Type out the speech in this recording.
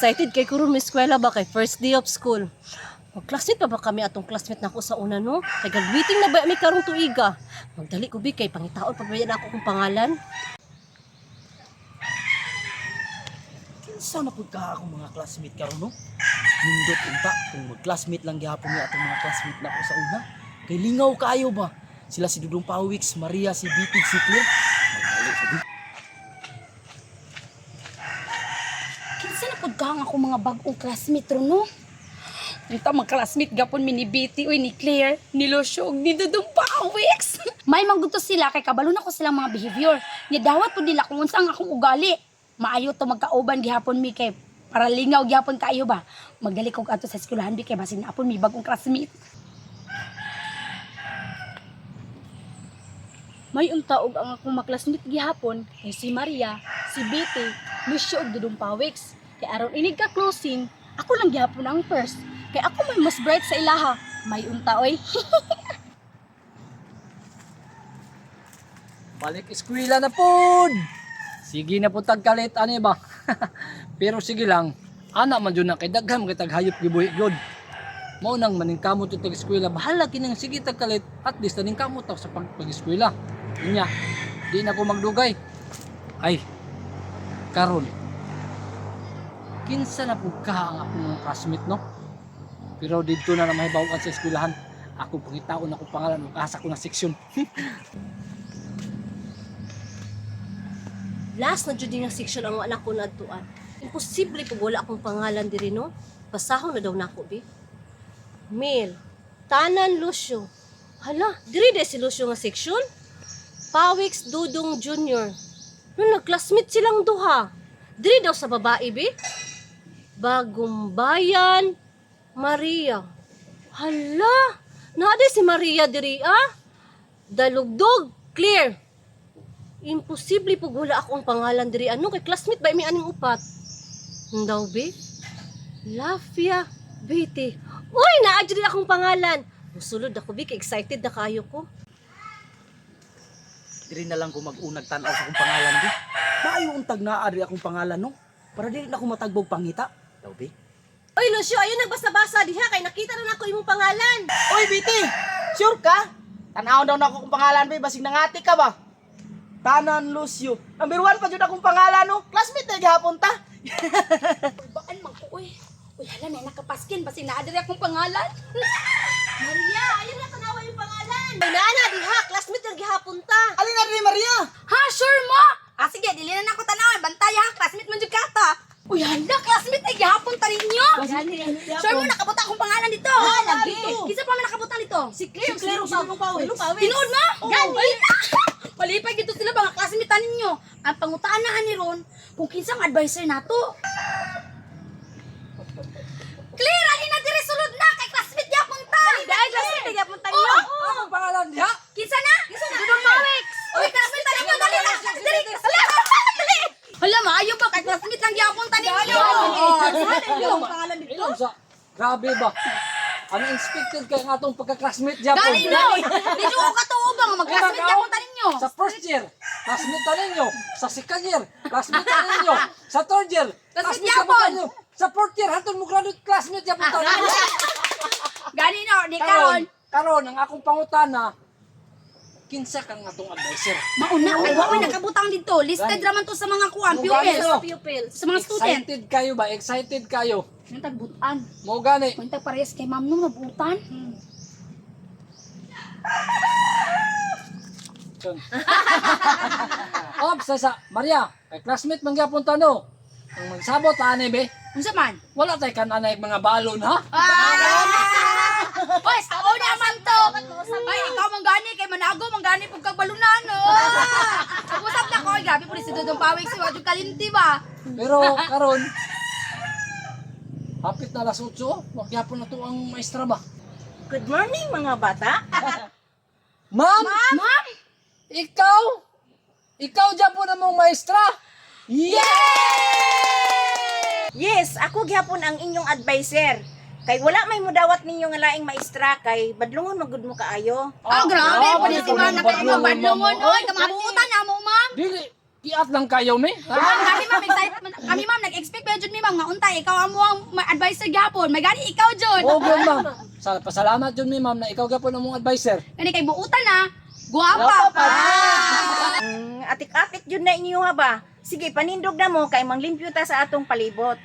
Excited kay kuron mi eskwela ba kay first day of school. Mag-classmate pa ba kami atong classmate nako sa una, no? Kay graduating na ba mi karong tuiga? Magdali ko bi kay pangitaon pa ba yan ako kung pangalan. Kinsa na pud ka akong mga classmate karon, no? Nindot unta kung mag-classmate lang gihapon ni atong mga classmate nako sa una. Kay lingaw kaayo ba? Sila si Dudong Pawix, Maria, si Bitig, si Claire. Magdali sa di. Kinsa na pud ka ang akong mga bag-ong classmate ron, no? Unta mga classmate gapon mi ni Betty, uy, ni Claire, ni Lucio, ug ni Dudong Pawix. May mangguto sila kay kabalo na ko silang mga behavior. Nya dawat pud nila kung unsa ang akong ugali. Maayo to magkauban gihapon mi kay para lingaw gihapon kaayo ba. Magdali kog adto sa eskwelahan bi kay basin naapon mi bag-ong classmate. May untaog ang akong maklasmate gihapon kay si Maria, si Betty, Lucio ug Dudong Pawix. Kay aron inig ka closing, ako lang gihapon ang first. Kay ako may mas bright sa ilaha. May unta oy. Balik eskwela na pod. Sige na po tagkalit ani ba. Pero sige lang, ana man jud na kay daghan kay taghayop gibuhi gyud. Mao nang maningkamot yung tag-eskwela, bahala kinang sige tagkalit, at least naningkamot ako sa pag-eskwela. Unya, di na ko magdugay. Ay, karon. Kinsa na pud ka ang akong mga classmate, no? Pero didto na na mahibaw-an sa eskwelahan. Ako pangitaon ako pangalan ug asa ko na seksyon. Last na jud nga section ang wala ko naadtuan. Imposible pag wala akong pangalan diri, no? Basahon na daw nako bi. Male, Tanan Lucio. Hala, diri de si Lucio nga section. Pawix Dudong Jr. No, nagclassmate silang duha. Diri daw sa babae bi. Bagong Bayan, Maria. Hala, naa di si Maria diri ah. Dalugdog, clear. Imposible pag wala akong pangalan diri, ano kay classmate ba mi aning upat. Ndaw be. Lafia Betty. Uy, naa diri akong pangalan. Musulod ako bi kay excited na kayo ko. Diri na lang ko mag-unag tan-aw sa akong pangalan di. Maayo untag naa diri akong pangalan, no? Para dili na ko matagbog pangita. Daw bi. Uy, Lucio, ayun nagbasa-basa diha kay nakita na nako imong pangalan. Oy, BT! Sure ka? Tanaw daw na ako kung pangalan, be. Basig nangati ka ba? Tanan Lucio. Number one pa jud akong pangalan, no? Classmate na gihapon ta. Baan man ko uy. Uy hala na nakapaskin basin naa diri akong pangalan. Maria, ayun na tanawa yung pangalan. Ay, naa na diha, classmate lang gihapon ta. Alin na rin, Maria? Ha, sure mo? Ah, sige, dili na nako tanawon. Bantay ha, classmate man jud ka ta. Uy, hala, classmate ay gihapon ta ninyo. Sure mo nakabuta akong pangalan dito. Ah, lagi. Kinsa pa man nakabuta dito? Si Claire, Si Claire, si Dudong Pawix. Tinuod mo? Gani. Malipay gito sila mga classmate ta ninyo. Ang pangutaan na ani ron kung kinsa ang advisor nato. Clear, ali na diri sulod na kay classmate gyapon ta. Dahil classmate gihapon ta Oo. Akong pangalan diha? Kinsa na? Kinsa na? Dudong Mawix. Uy, classmate ta ninyo, dali na. Dali, dali. Dali. Hala, maayo ba kay classmate lang gyapon ta ninyo. pangalan dito. Ilong sa grabe ba? Ano expected kay ang atong pagka-classmate diha po? Gani no. Di ko katuo ba nga mag-classmate gyapon ta ninyo. Sa first year, classmate ta ninyo. Sa second year, classmate ta ninyo. Sa third year, Classmate classmate ta gyapon. ninyo. Sa fourth year, hantod mo graduate, classmate gyapon ta ninyo. Gani no, di Karon, karon. karon ang akong pangutana, kinsa kang atong advisor? Mauna kay wa may nakabutang dito. Listed ra man to sa mga kuan Mo gani, pupils. no? Pupils. Sa mga student. Excited kayo ba? Excited kayo? Yung tagbutan. Mo gani. Kung tag parehas kay ma'am no mabutan. Op, sa sa Maria, kay classmate man gyapon ta no. Ang magsabot ani be. Unsa man? Wala tay kan anay mga balon ha. Ah! Oy, sao naman to? Ay, ikaw man gani kay manago man gani pug kag balunan no. Pag-usap na ko, ay, grabe po si Dudong Pawik si Wadyo Kalinti ba? Pero karon hapit na alas 8, wag gyapon na to ang maestra ba. Good morning, mga bata. Ma'am, Ma'am, ikaw? Ikaw gyapon na mong maestra? Yeah! Yes, ako gihapon ang inyong advisor. Kay wala may mudawat ninyo nga laing maestra kay badlungon magud mo kaayo. oh, grabe po si ma'am na kayo Badlungon, badlungon ma'am. oy, kamabutan na mo ma'am. Dili. Kiat lang kayo mi. Ma'am, kami ma'am, excited man- kami ma'am, nag-expect pa jud mi ma'am nga unta ikaw ang muang advisor gyapon. May gani ikaw jud. Oo, gyud ma'am. Pasalamat jud mi ma'am na ikaw gyapon ang mong advisor. Kani kay buutan na, guwapa pa. Atik-atik jud na inyo ha ba? Sige, panindog na mo kay manglimpyo ta sa atong palibot.